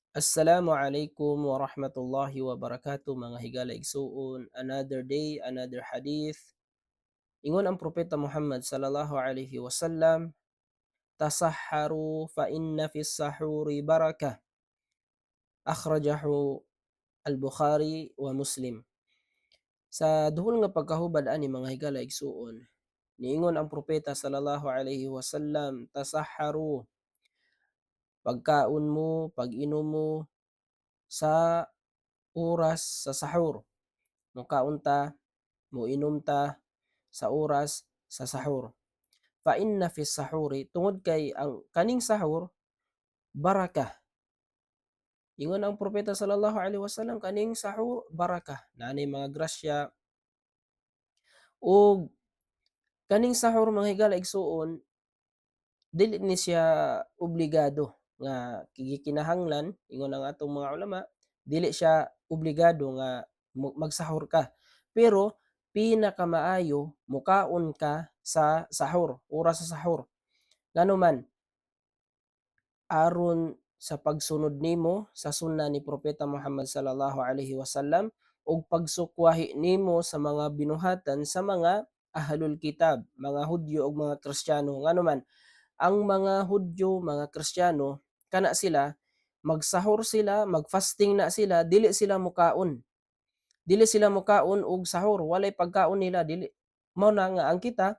Assalamu alaikum wa rahmatullahi wa barakatuh, mga higala igsuon. Another day, another hadith. Ingon ang Propeta Muhammad sallallahu alaihi wasallam, "Tasahharu fa inna fi sahuri baraka." Akhrajahu al-Bukhari wa Muslim. Sa duol nga pagkahubad ani, mga higala igsuon, niingon ang Propeta sallallahu alaihi wasallam, "Tasahharu," pagkaon mo, pag-inom mo sa oras sa sahur. Mukaon ta, muinom ta sa oras sa sahur. Fa inna fi sahuri, tungod kay ang kaning sahur baraka. Ingon ang Propeta sallallahu alaihi wasallam, kaning sahur baraka, naa mga grasya ug kaning sahur, mga higala igsuon, dili ni siya obligado nga gikinahanglan. Ingon ang atong mga ulama, dili siya obligado nga magsahur ka. Pero pinakamaayo mukaon ka sa sahur, oras sa sahur. Ngano man, aron sa pagsunod nimo sa sunna ni Propeta Muhammad sallallahu alaihi wasallam ug pagsukwahi nimo sa mga binuhatan sa mga ahlul kitab, mga Hudyo ug mga Kristiyano. Ngano man, ang mga Hudyo, mga Kristiyano, kana sila magsahur sila, magfasting na sila, dili sila mukaon. Dili sila mukaon og sahur, walay pagkaon nila, dili. Mao na nga ang kita,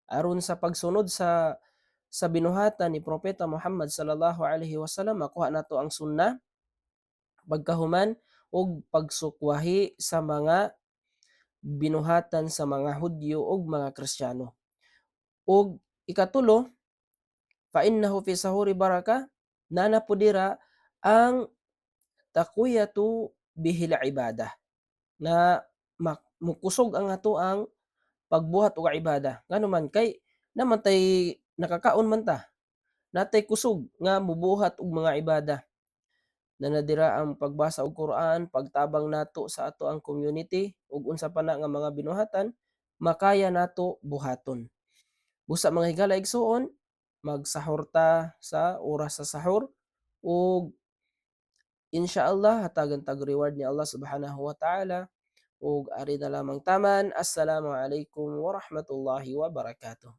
aron sa pagsunod sa binuhatan ni Propeta Muhammad sallallahu alaihi wasallam, makuha nato ang sunna pagkahuman ug pagsukwahi sa mga binuhatan sa mga Hudyo ug mga Kristiyano. Ug ikatulo, fa innahu fi sahuri baraka, naa na pud dira ang taqwiyatu bihil ibadah na mukusog ang atoang pagbuhat og ibada. Ngano man, kay naman tay nakakaon man ta, natay kusog nga mubuhat og mga ibada. Naa na dira ang pagbasa og Quran, pagtabang nato sa atoang community ug unsa pa na nga mga binuhatan makaya nato buhaton. Busa, mga higala igsuon, magsahur ta sa oras sa sahur ug insyaallah hatagan tag reward ni Allah subhanahu wa ta'ala. Ug ari na lamang taman. Assalamu alaikum warahmatullahi wabarakatuh.